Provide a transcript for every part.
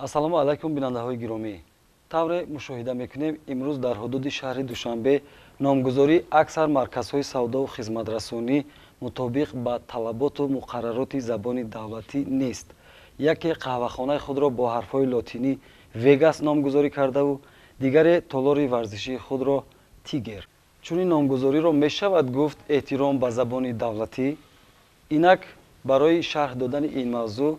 Ассалому алайкум, бинандаҳои гиромӣ. Тавре мушоҳида мекунем, имрӯз дар ҳудуди шаҳри Душанбе номгузории аксар марказҳои савдову хизматрасонӣ мутобиқ ба талаботу муқаррароти забони давлатӣ нест. Яке қаҳвахонаи худро бо ҳарфҳои лотинӣ Вегас номгузорӣ кардаву дигаре толори варзишии худро Тигер. Чунин номгузориро мешавад гуфт эҳтиром ба забони давлатӣ? Инак, барои шарҳ додани ин мавзӯъ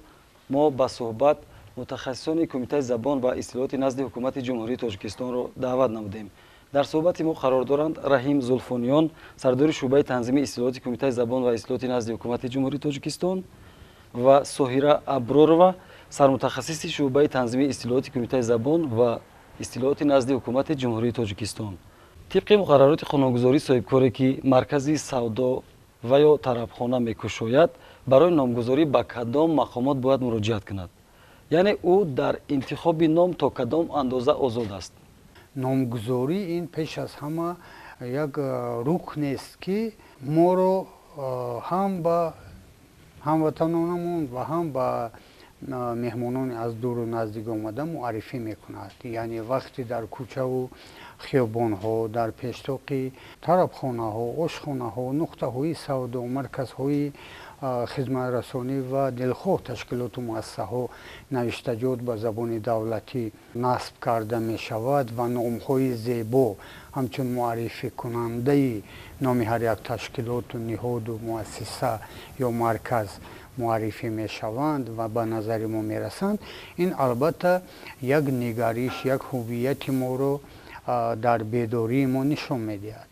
мо ба суҳбат мутахассисони Кумитаи забон ва истилоҳоти назди Ҳукумати Ҷумҳурии Тоҷикистонро даъват намудем. Дар суҳбати мо қарор доранд Раҳим Зулфониён, сардори шӯъбаи танзими истилоҳоти Кумитаи забон ва истилоҳоти назди Ҳукумати Ҷумҳурии Тоҷикистон, ва Соҳира Абророва, сармутахассиси шӯъбаи танзими истилоҳоти Кумитаи забон ва истилоҳоти назди Ҳукумати Ҷумҳурии Тоҷикистон. Тибқи муқаррароти қонунгузорӣ, соҳибкоре ки маркази савдо ва ё тарабхона мекушояд, барои номгузорӣ ба кадом мақомот бояд муроҷиат кунад? Яъне ӯ дар интихоби ном то кадом андоза озод аст? Номгузорӣ ин пеш аз ҳама як рукнест, ки моро ҳам ба ҳамватанонамон ва ҳам ба меҳмонони аз дуру наздик омада муаррифӣ мекунад. Яъне вақте дар кӯчаву хиёбонҳо, дар пештоқи тарабхонаҳо, ошхонаҳо, нуқтаҳои савдо, марказҳои хизматрасонӣ ва дилхоҳ ташкилоту муассисаҳо навиштаҷот ба забони давлатӣ насб карда мешавад ва номҳои зебо ҳамчун муаррификунандаи номи ҳар як ташкилоту ниҳоду муассиса ё марказ муаррифӣ мешаванд ва ба назари мо мерасанд, ин албатта як нигариш, як ҳуввияти моро дар бедории мо нишон медиҳад.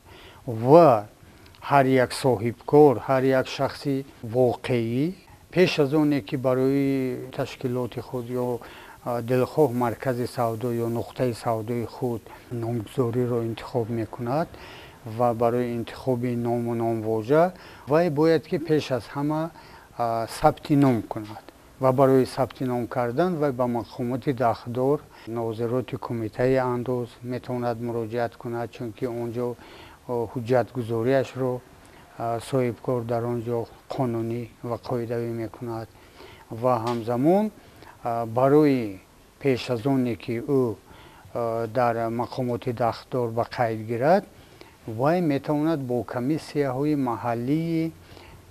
Ва ҳар як соҳибкор, ҳар як шахси воқеӣ пеш аз оне ки барои ташкилоти худ ё дилхоҳ маркази савдо ё нуқтаи савдои худ номгузориро интихоб мекунад ва барои интихоби ному номвожа вай бояд ки пеш аз ҳама сабти ном кунад ва барои сабти ном кардан вай ба мақомоти дахлдор, нозироти Кумитаи андоз метавонад муроҷиат кунад, чунки он ҷо ҳуҷҷатгузориашро соҳибкор дар он ҷо қонунӣ ва қоидавӣ мекунад. Ва ҳамзамон барои пеш аз оне ки ӯ дар мақомоти дахлдор ба қайд гирад, вай метавонад бо комиссияҳои маҳаллии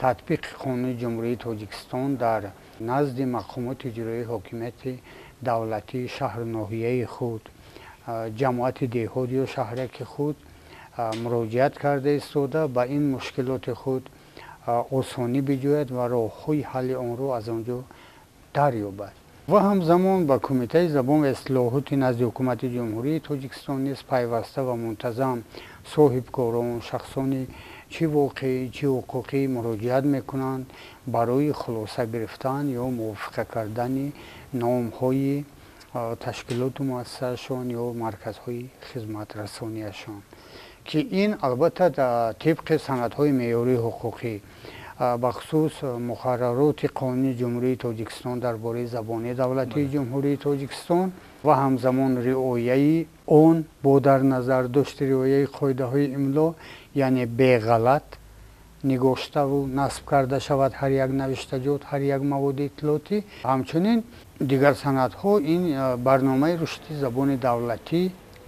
татбиқи қонуни Ҷумҳурии Тоҷикистон дар назди мақомоти иҷроии ҳокимияти давлатии шаҳру ноҳияи худ, ҷамоати деҳот ё шаҳраки худ муроҷиат карда истода ба ин мушкилоти худ осонӣ биҷӯяд ва роҳҳои ҳалли онро аз он ҷо дарёбад. Ва ҳамзамон ба Кумитаи забон ва истилоҳоти назди Ҳукумати Ҷумҳурии Тоҷикистон низ пайваста ва мунтазам соҳибкорон, шахсони чӣ воқеӣ, чӣ ҳуқуқӣ муроҷиат мекунанд барои хулоса гирифтан ё мувофиқа кардани номҳои ташкилоту муассисаашон ё марказҳои хизматрасониашон, ки ин албатта тибқи санадҳои меъёрии ҳуқуқӣ, бахусус муқаррароти қонуни Ҷумҳурии Тоҷикистон дар бораи забони давлатии Ҷумҳурии Тоҷикистон ва ҳамзамон риояи он бо дар назар дошти риояи қоидаҳои имло, яъне беғалат нигоштаву насб карда шавад ҳар як навиштаҷот, ҳар як маводи иттилоотӣ. Ҳамчунин дигар санадҳо ин барномаи рушди забони давлатӣ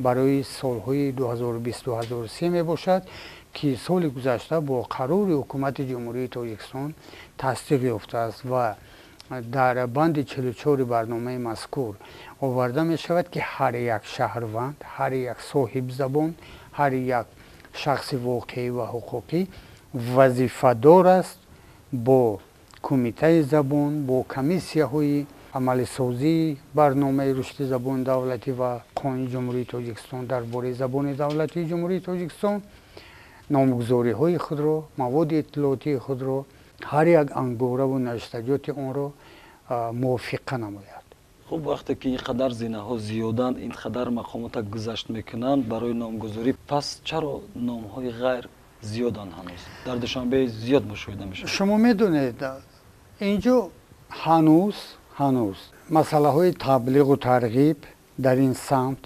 барои солҳои 2020-2030 мебошад, ки соли гузашта бо қарори Ҳукумати Ҷумҳурии Тоҷикистон тасдиқ ёфтааст ва дар банди 44 барномаи мазкур оварда мешавад, ки ҳар як шаҳрванд, ҳар як соҳибзабон, ҳар як шахси воқеӣ ва ҳуқуқӣ вазифадор аст бо Кумитаи забон, бо комиссияҳои амалисозии барномаи рушди забони давлатӣ ва қонуни Ҷумҳурии Тоҷикистон дар бораи забони давлатии Ҷумҳурии Тоҷикистон номгузориҳои худро, маводи иттилоотии худро, ҳар як ангораву навиштаҷоти онро мувофиқа намояд. Хуб, вақте ки ин қадар зинаҳо зиёданд, ин қадар мақомота гузашт мекунанд барои номгузорӣ, пас чаро номҳои ғайр зиёданд ҳанӯз? Дар Душанбе зиёд мушоҳида мешавад. Шумо медонед, инҷо ҳанӯз масъалаҳои таблиғу тарғиб дар ин самт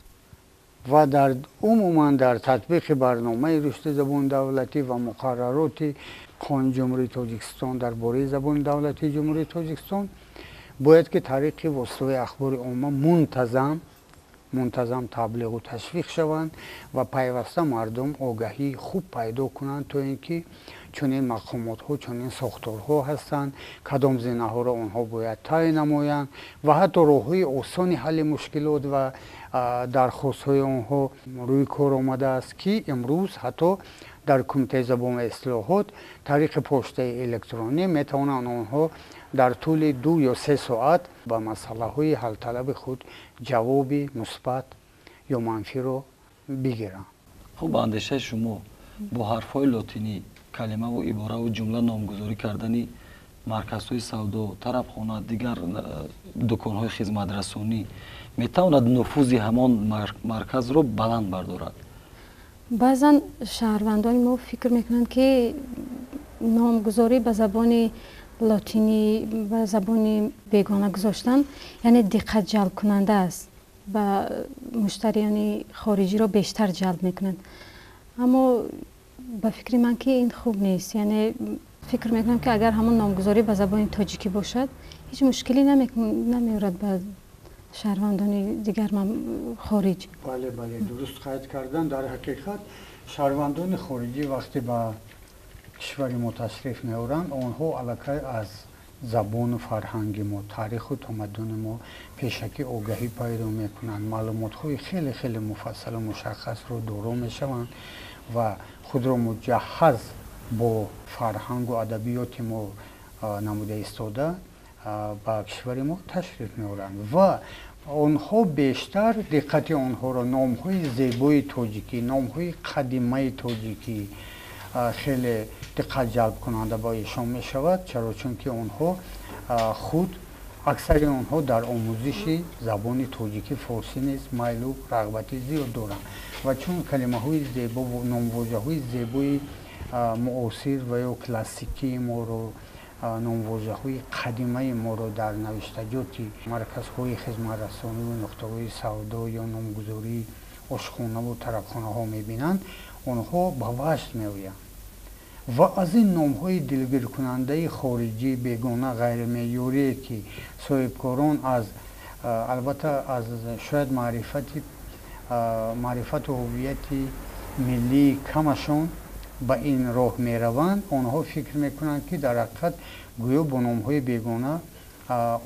ва дар умуман дар татбиқи барномаи рушди забони давлатӣ ва муқаррароти қонуни Ҷумҳурии Тоҷикистон дар бораи забони давлатии Ҷумҳурии Тоҷикистон Бояд ки тариқи воситаҳои ахбори омма мунтазам таблиғу ташвиқ шаванд ва пайваста мардум огаҳии хуб пайдо кунанд, то ин ки чунин мақомотҳо, чунин сохторҳо ҳастанд, кадом зинаҳоро онҳо бояд тай намоянд ва ҳатто роҳҳои осони ҳалли мушкилот ва дархостҳои онҳо рӯи кор омадааст, ки имрӯз ҳатто дар Кумитаи забон ва истилоҳот тариқи поштаи электронӣ метавонанд онҳо дар тӯли 2 ё 3 соат ба масъалаҳои ҳалталаби худ ҷавоби мусбат ё манфиро бигиранд. Хуб, ба андешаи шумо бо ҳарфҳои лотинӣ калимаву ибораву ҷумла номгузорӣ кардани марказҳои савдо, тарабхона, дигар дуконҳои хизматрасонӣ метавонад нуфузи ҳамон марказро баланд бардорад? Баъзан шаҳрвандони мо фикр мекунанд, ки номгузорӣ ба забони лотинӣ, ба забони бегона гузоштан, яъне диққат ҷалбкунанда аст, ба муштариёни хориҷиро бештар ҷалб мекунад. Аммо ба фикри ман ки ин хуб нест. Яъне фикр мекунам, ки агар ҳамон номгузорӣ ба забони тоҷикӣ бошад, ҳеҷ мушкилӣ намеорад ба шаҳрвандони дигар хориҷ. Бале, бале, дуруст қайд кардан. Дар ҳақиқат шаҳрвандони хориҷӣ вақте ба кишвари мо ташриф меоранд, онҳо аллакай аз забону фарҳанги мо, таъриху тамаддуни мо пешакӣ огаҳӣ пайдо мекунанд, маълумотҳои хеле хеле муфассалу мушаххасро доро мешаванд ва худро муҷаҳҳаз бо фарҳангу адабиёти мо намуда истода ба кишвари мо ташриф меоранд ва онҳо бештар диққати онҳоро номҳои зебои тоҷикӣ, номҳои қадимаи тоҷикӣ хеле диққат ҷалбкунанда ба ишон мешавад. Чаро? Чунки онҳо худ аксари онҳо дар омӯзиши забони тоҷикӣ, форсӣ низ майлу рағбати зиёд доранд ва чун калимаҳои зебо, номвожаҳои зебои муосир ва ё классикии моро, номвожаҳои қадимаи моро дар навиштаҷоти марказҳои хизматрасониву нуқтаҳои савдо ё номгузории ошхонаву тарабхонаҳо мебинанд, онҳо ба ваҷд меоянд ва аз ин номҳои дилгиркунандаи хориҷӣ, бегона, ғайримеъёрие, ки соҳибкорон аз албатта аз шояд маърифату ҳуввияти миллии камашон ба ин роҳ мераванд, онҳо фикр мекунанд, ки дар ҳақиқат гӯё бо номҳои бегона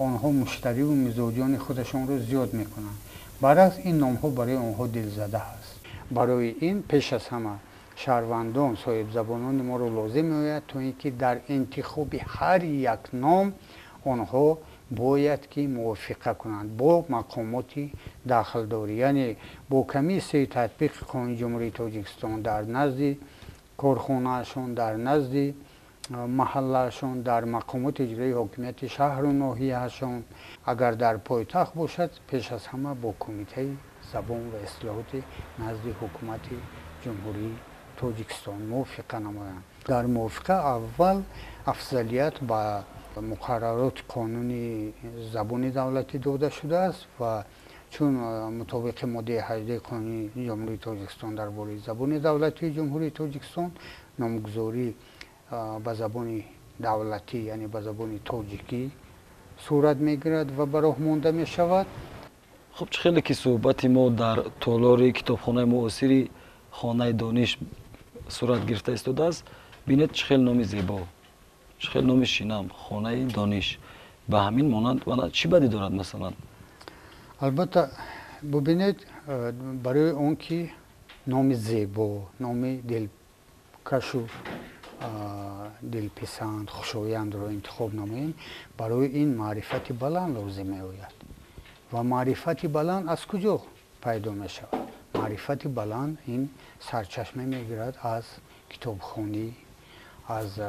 онҳо муштариву мизоҷони худашонро зиёд мекунанд. Баръакс, ин номҳо барои онҳо дилзада ҳаст. Барои ин пеш аз ҳама шаҳрвандон, соҳибзабонони моро лозим меояд, то ин ки дар интихоби ҳар як ном онҳо бояд ки мувофиқа кунанд бо мақомоти дахлдорӣ, яъне бо комиссияи татбиқи Қонуни Ҷумҳурии Тоҷикистон дар назди корхонаашон, дар назди маҳаллаашон, дар мақомоти иҷроии ҳокимияти шаҳру ноҳияашон, агар дар пойтахт бошад, пеш аз ҳама бо Кумитаи забон ва истилоҳоти назди Ҳукумати Ҷумҳурии Тоҷикистон мувофиқа намоянд. Дар мувофиқа аввал афзалият ба муқаррароти қонуни забони давлатӣ дода шудааст ва чун мутобиқи моддаи 18 Қонуни Ҷумҳурии Тоҷикистон дар бораи забони давлатии Ҷумҳурии Тоҷикистон номгузорӣ ба забони давлатӣ, яъне ба забони тоҷикӣ сурат мегирад ва ба роҳ монда мешавад. Хуб, чӣ хеле ки суҳбати мо дар толори китобхонаи муосири Хонаи дониш сурат гирифта истодааст, бинед, чӣ хел номи зебо, чӣ хел номи шинам, Хонаи дониш. Ба ҳамин монанд чӣ бадӣ дорад, масалан? Албатта, бубинед, барои он ки номи зебо, номи дилкашу дилписанд, хушояндро интихоб намоем, барои ин маърифати баланд лозим меояд. Ва маърифати баланд аз куҷо пайдо мешавад? Маърифати баланд ин сарчашма мегирад аз китобхонӣ, аз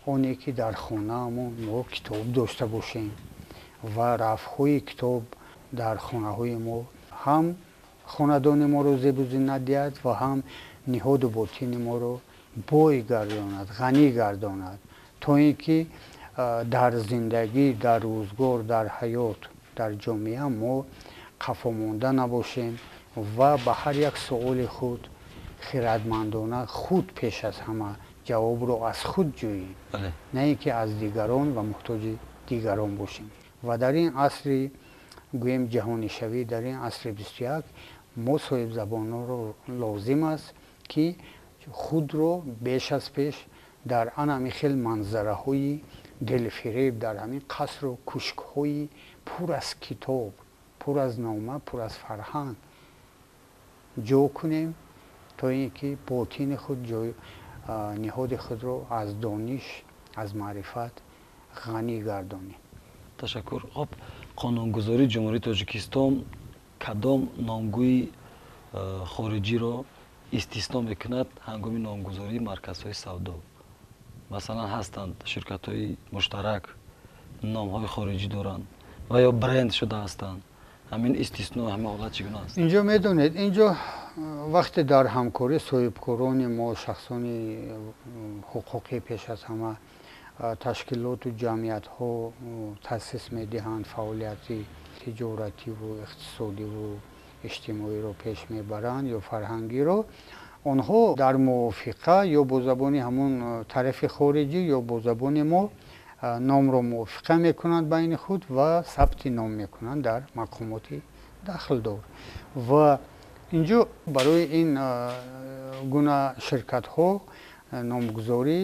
оне ки дар хонаамон мо китоб дошта бошем ва рафҳои китоб дар хонаҳои мо ҳам хонадони моро зебу зинат диҳад ва ҳам ниҳоду ботини моро бой гардонад, ғанӣ гардонад, то ин ки дар зиндагӣ, дар рӯзгор, дар ҳаёт, дар ҷомеа мо қафомонда набошем ва ба ҳар як суоли худ хирадмандона худ пеш аз ҳама ҷавобро аз худ ҷӯем, на ин ки аз дигарон ва муҳтоҷи дигарон бошем. Ва дар ин асри, гӯем, ҷаҳонишавӣ, дар ин асри 21 мо соҳибзабононро лозим аст, ки худро беш аз пеш дар ана ҳамин хел манзараҳои дилфиреб, дар ҳамин қасру кушкҳои пур аз китоб, пур аз нома, пур аз фарҳанг ҷо кунем, то ин ки ботини худ, ҷой ниҳоди худро аз дониш, аз маърифат ғанӣ гардонем. Ташаккур. Хоб, қонунгузории Ҷумҳурии Тоҷикистон кадом номгӯи хориҷиро истисно мекунад ҳангоми номгузории марказҳои савдо? Масалан, ҳастанд ширкатҳои муштарак, номҳои хориҷӣ доранд ва ё бренд шуда ҳастанд. Ҳамин истисно, ҳамин ҳолат чӣ гуна аст? Инҷо, медонед, инҷо вақте дар ҳамкорӣ соҳибкорони мо, шахсони ҳуқуқӣ, пеш аз ҳама ташкилоту ҷамъиятҳо таъсис медиҳанд, фаъолияти тиҷоративу иқтисодиву иҷтимоиро пеш мебаранд ё фарҳангиро, онҳо дар мувофиқа ё бо забони ҳамон тарафи хориҷӣ, ё бо забони мо номро мувофиқа мекунанд байни худ ва сабти ном мекунанд дар мақомоти дахлдор. Ва инҷо барои ин гуна ширкатҳо номгузорӣ,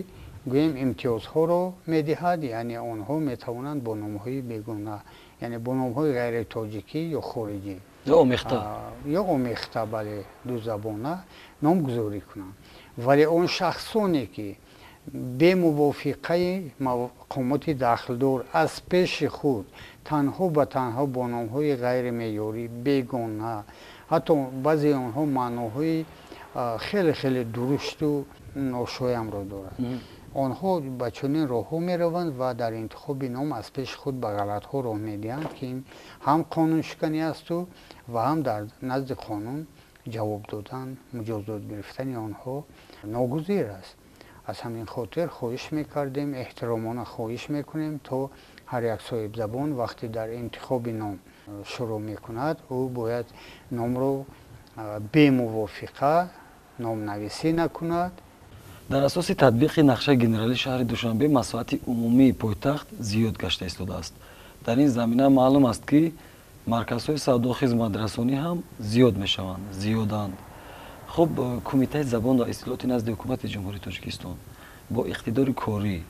гӯем, имтиёзҳоро медиҳад, яъне онҳо метавонанд бо номҳои бегона, яъне бо номҳои ғайритоҷикӣ ё хориҷӣ ё омехта. Ё омехта, бале, дузабона номгузорӣ кунанд. Вале он шахсоне, ки бемувофиқаи мақомоти дахлдор аз пеши худ танҳо ба танҳо бо номҳои ғайримеъёрӣ, бегона, ҳатто баъзеи онҳо маъноҳои хеле хеле дурушту ношоямро дорад, онҳо ба чунин роҳҳо мераванд ва дар интихоби ном аз пеши худ ба ғалатҳо роҳ медиҳанд, ки ин ҳам қонуншиканӣ асту ва ҳам дар назди қонун ҷавоб додан, муҷозот гирифтани онҳо ногузир аст. Аз ҳамин хотир хоҳиш мекардем, эҳтиромона хоҳиш мекунем, то ҳар як соҳибзабон вақте дар интихоби ном шурӯъ мекунад, ӯ бояд номро бемувофиқа номнависӣ накунад. Дар асоси татбиқи нақшаи генералии шаҳри Душанбе масоҳати умумии пойтахт зиёд гашта истодааст. Дар ин замина маълум аст, ки марказҳои савдо, хизматрасонӣ ҳам зиёд мешаванд, зиёданд. Хуб, Кумитаи забон ва истилоҳоти назди Ҳукумати Ҷумҳурии Тоҷикистон бо иқтидори корӣ,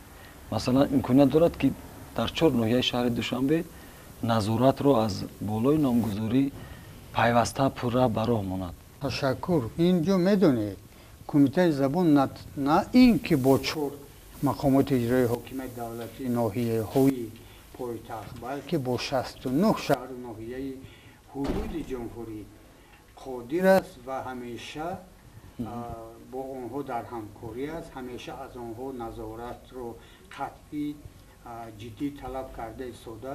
масалан, имконият дорад, ки дар чор ноҳияи шаҳри Душанбе назоратро аз болои номгузорӣ пайваста, пурра ба роҳ монад? Ташаккур. Инҷо, медонед, Кумитаи забон на ин ки бо чор мақомоти иҷроии ҳокимияти давлатии ноҳияҳои пойтахт, балки бо 69 шаҳру ноҳияи ҳудуди ҷумҳурӣ қодир аст ва ҳамеша бо онҳо дар ҳамкорӣ аст, ҳамеша аз онҳо назоратро қатъӣ, ҷиддӣ талаб карда истода,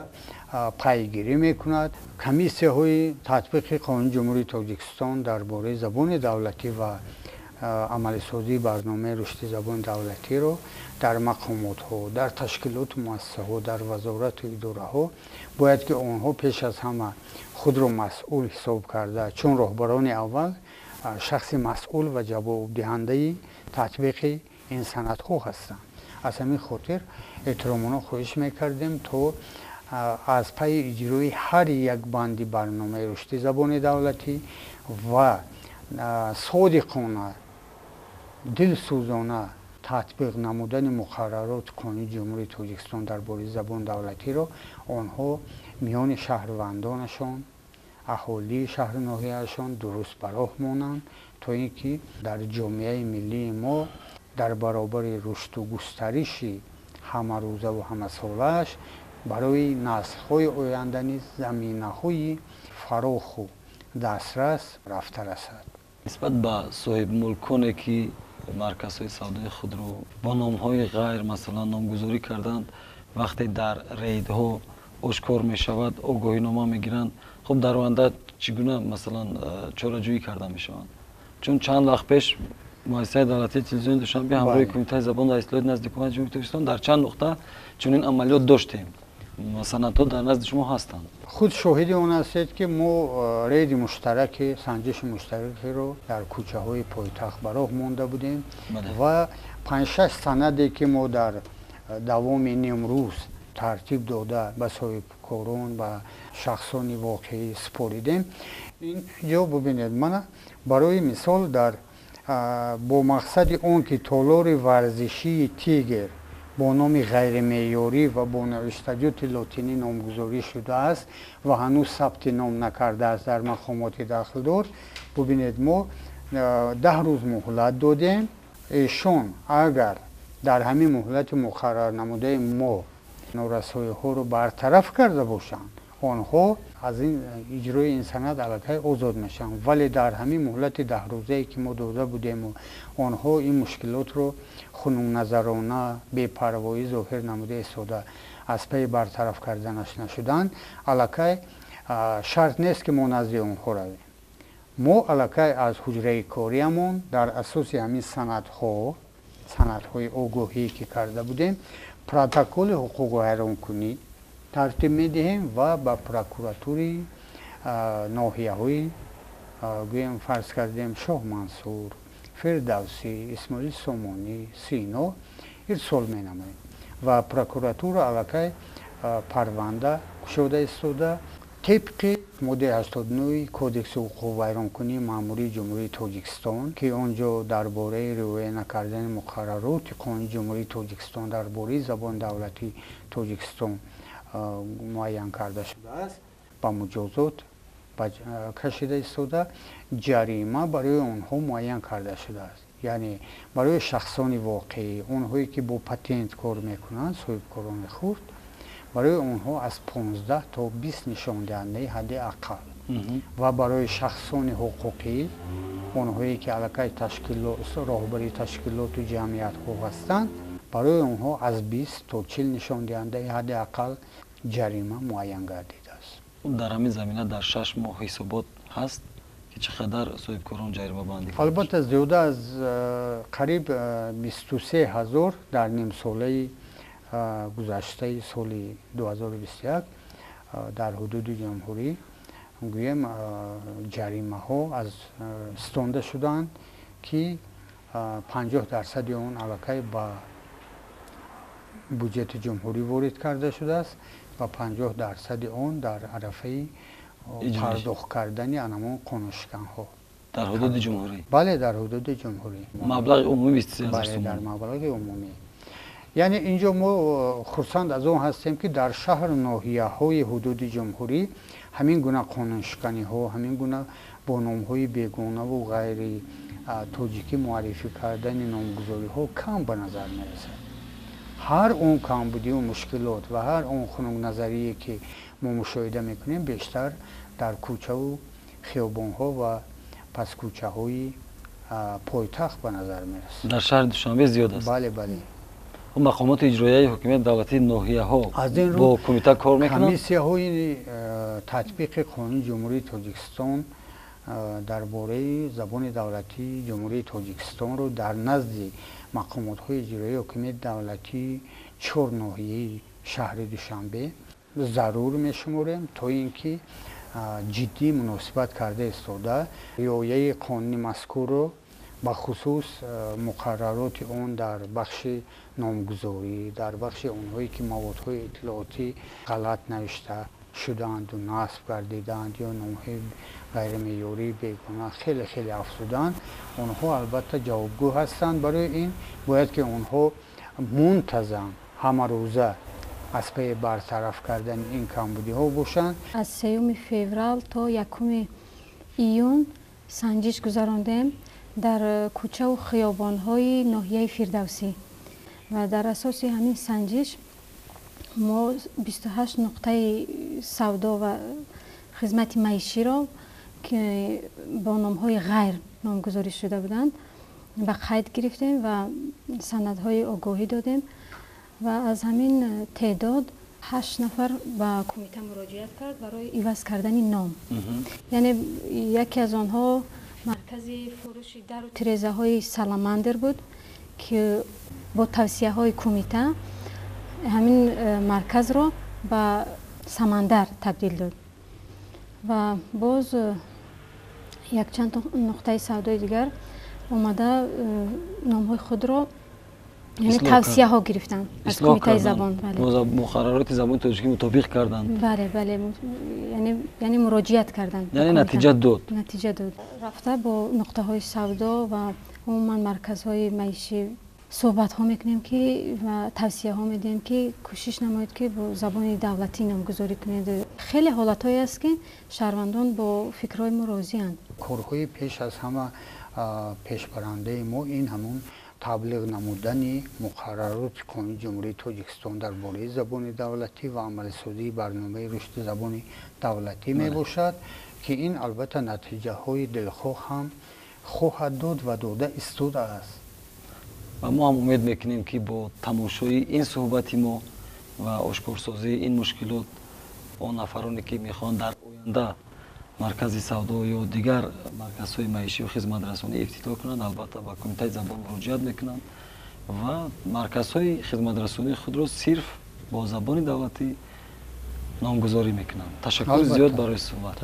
пайгирӣ мекунад. Комиссияҳои татбиқи Қонуни Ҷумҳурии Тоҷикистон дар бораи забони давлатӣ ва амалисозии барномаи рушди забони давлатиро дар мақомотҳо, дар ташкилоту муассисаҳо, дар вазорату идораҳо бояд ки онҳо пеш аз ҳама худро масъул ҳисоб карда, чун роҳбарони аввал шахси масъул ва ҷавобдиҳандаи татбиқи ин санадҳо ҳастанд. Аз ҳамин хотир эҳтиромона хоҳиш мекардем, то аз пайи иҷрои ҳар як банди барномаи рушди забони давлатӣ ва содиқона, дилсӯзона татбиқ намудани муқаррароти Қонуни Ҷумҳурии Тоҷикистон дар бораи забони давлатиро онҳо миёни шаҳрвандонашон, аҳолии шаҳру ноҳияашон дуруст ба роҳ монанд, то ин ки дар ҷомеаи миллии мо дар баробари рушду густариши ҳамарӯзаву ҳамасолааш барои наслҳои оянда низ заминаҳои фароху дастрас рафта расад. Нисбат ба соҳибмулконе, ки марказҳои савдои худро бо номҳои ғайр, масалан, номгузорӣ карданд, вақте дар рейдҳо ошкор мешавад, огоҳинома мегиранд, хуб, дар оянда чӣ гуна, масалан, чораҷӯӣ карда мешаванд? Чун чанд вақт пеш Муассисаи давлатии телевизиони Душанбе ҳамроҳи Кумитаи забон ва истилоҳоти назди Ҳукумати Ҷумҳурии Тоҷикистон дар чанд нуқта чунин амалиёт доштем. Санадҳо дар назди шумо ҳастанд. Худ шоҳиди он ҳастед, ки мо рейди муштараки, санҷиши муштаракиро дар кӯчаҳои пойтахт ба роҳ монда будем ва панҷшаш санаде, ки мо дар давоми нимрӯз Тартиб дода, ба соҳибкорон, ба шахсони воқеӣ супоридем. Ин ҷо бубинед, мана, барои мисол, дар бо мақсади он ки толори варзишии «Тигр» бо номи ғайримеъёрӣ ва бо навиштаҷоти лотинӣ номгузорӣ шудааст ва ҳанӯз сабти ном накардааст дар мақомоти дахлдор, бубинед, мо 10 рӯз муҳлат додем. Эшон агар дар ҳамин муҳлати муқаррарнамудаи мо норасоиҳоро бартараф карда бошанд, онҳо аз ин иҷрои ин санад аллакай озод мешаванд. Вале дар ҳамин муҳлати 10 рӯзае, ки мо дода будему, онҳо ин мушкилотро хунукназарона, бепарвоӣ зоҳир намуда истода, аз пайи бартараф карданаш нашуданд, аллакай шарт нест, ки мо назди онҳо равем. Мо аллакай аз ҳуҷраи кориамон дар асоси ҳамин санадҳо, санадҳои огоҳие, ки карда будем, протоколи ҳуқуқвайронкунӣ тартиб медиҳем ва ба прокуратури ноҳияҳои, гӯем, фарз кардем, Шоҳ Мансур, Фирдавсӣ, Исмоили Сомонӣ, Сино ирсол менамоем ва прокуратура аллакай парванда кушода истода, тибқи моддаи 89 Кодекси ҳуқуқвайронкунии маъмурии Ҷумҳурии Тоҷикистон, ки он ҷо дар бораи риоя накардани муқаррароти Қонуни Ҷумҳурии Тоҷикистон дар бораи забони давлатии Тоҷикистон муайян карда шудааст, ба муҷозот кашида истода, ҷарима барои онҳо муайян карда шудааст. Яъне барои шахсони воқеӣ, онҳое ки бо патент кор мекунанд, соҳибкорони хурд, барои онҳо аз 15 то 20 нишондиҳандаи ҳадди ақал ва барои шахсони ҳуқуқӣ, онҳое ки аллакай роҳбари ташкилоту ҷамъиятҳо ҳастанд, барои онҳо аз 20 то 40 нишондиҳандаи ҳадди ақал ҷарима муайян гардидааст. Дар ҳамин замина дар 6 моҳ ҳисобот ҳаст, ки чӣ қадар соҳибкорон ҷаримабандӣ? Албатта, зиёда аз қариб 23 000 дар нимсолаи гузаштаи соли 2021 дар ҳудуди ҷумҳурӣ, гӯем, ҷаримаҳо аз стонда шуданд, ки 50 дарсади он аллакай ба буҷети ҷумҳурӣ ворид карда шудааст ва 50 дарсади он дар арафаи пардохт кардани анамон қонуншиканҳо. Дар ҳудуди ҷумҳурӣ? Бале, дар ҳудуди ҷумҳурӣ. Маблағи умумӣ 23 Бале, дар маблағи умумӣ. Яъне инҷо мо хурсанд аз он ҳастем, ки дар шаҳру ноҳияҳои ҳудуди ҷумҳурӣ ҳамин гуна қонуншиканиҳо, ҳамин гуна бо номҳои бегонаву ғайри тоҷикӣ муаррифӣ кардани номгузориҳо кам ба назар мерасад. Ҳар он камбудиву мушкилот ва ҳар он хунукназарие, ки мо мушоҳида мекунем, бештар дар кӯчаву хиёбонҳо ва паскӯчаҳои пойтахт ба назар мерасад. Дар шаҳри Душанбе зиёд аст? Бале. Мақомоти иҷроияи ҳокимияти давлатии ноҳияҳо бо кумита кор мекунанд? Комиссияҳои татбиқи Қонуни Ҷумҳурии Тоҷикистон дар бораи забони давлатии Ҷумҳурии Тоҷикистонро дар назди мақомотҳои иҷроияи ҳокимияти давлатии чор ноҳияи шаҳри Душанбе зарур мешуморем, то ин ки ҷиддӣ муносибат карда истода, риояи қонуни мазкурро, бахусус муқаррароти он дар бахши номгузорӣ, дар бахши онҳое ки маводҳои иттилоотӣ ғалат навишта шудаанду насб гардидаанд ё номҳои ғайримеъёрии бегона хеле хеле афзуданд, онҳо албатта ҷавобгӯ ҳастанд. Барои ин бояд ки онҳо мунтазам, ҳамарӯза аз пайи бартараф кардани ин камбудиҳо бошанд. Аз 3 феврал то 1 июн санҷиш гузарондем дар кӯчаву хиёбонҳои ноҳияи Фирдавсӣ ва дар асоси ҳамин санҷиш мо 28 нуқтаи савдо ва хизмати маиширо, ки бо номҳои ғайр номгузорӣ шуда буданд, ба қайд гирифтем ва санадҳои огоҳӣ додем ва аз ҳамин теъдод ҳашт нафар ба кумита муроҷиат кард барои иваз кардани ном. Яъне яке аз онҳо маркази фурӯши дару тирезаҳои «Саламандр» буд, ки бо тавсияҳои кумита ҳамин марказро ба «Самандар» табдил дод ва боз якчанд нуқтаи савдои дигар омада номҳои худро Яъне тавсияҳо гирифтанд аз Кумитаи забон. Муқаррароти забони тоҷикӣ мутобиқ карданд. Бале, бале, яъне муроҷиат карданд. Яъне натиҷа дод. Натиҷа дод. Рафта бо нуқтаҳои савдо ва умуман марказҳои маишӣ суҳбатҳо мекунем ки ва тавсияҳо медиҳем, ки кӯшиш намоед, ки бо забони давлатӣ номгузорӣ кунед. Хеле ҳолатҳое аст, ки шаҳрвандон бо фикрҳои мо розианд. Корҳои пеш аз ҳама пешбарандаи мо ин ҳамон таблиғ намудани муқаррароти Қонуни Ҷумҳурии Тоҷикистон дар бораи забони давлатӣ ва амалисозии барномаи рушди забони давлатӣ мебошад, ки ин албатта натиҷаҳои дилхоҳ ҳам хоҳад дод ва дода истодааст. Ва мо ҳам умед мекунем, ки бо тамошои ин суҳбати мо ва ошкорсозии ин мушкилот он нафароне, ки мехоҳанд дар оянда маркази савдо ё дигар марказҳои маишию хизматрасонӣ ифтитоҳ кунанд, албатта ба Кумитаи забон муроҷиат мекунанд ва марказҳои хизматрасонии худро сирф бо забони давлатӣ номгузорӣ мекунанд. Ташаккури зиёд барои суҳбат.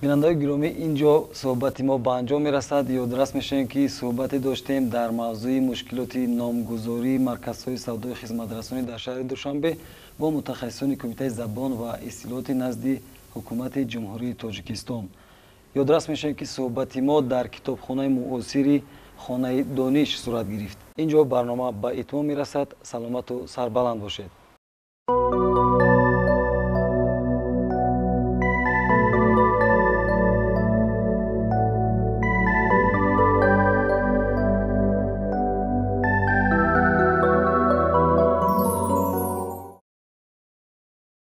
Бинандаои гиромӣ, ин ҷо суҳбати мо ба анҷом мерасад. Ёдрас мешавем, ки суҳбате доштем дар мавзӯи мушкилоти номгузории марказҳои савдои хизматрасонӣ дар шаҳри Душанбе бо мутахассисони Кумитаи забон ва истилоҳоти назди Ҳукумати Ҷумҳурии Тоҷикистон. Ёдрас мешавем, ки суҳбати мо дар китобхонаи муосири Хонаи дониш сурат гирифт. Ин ҷо барнома ба итмом мерасад. Саломату сарбаланд бошед.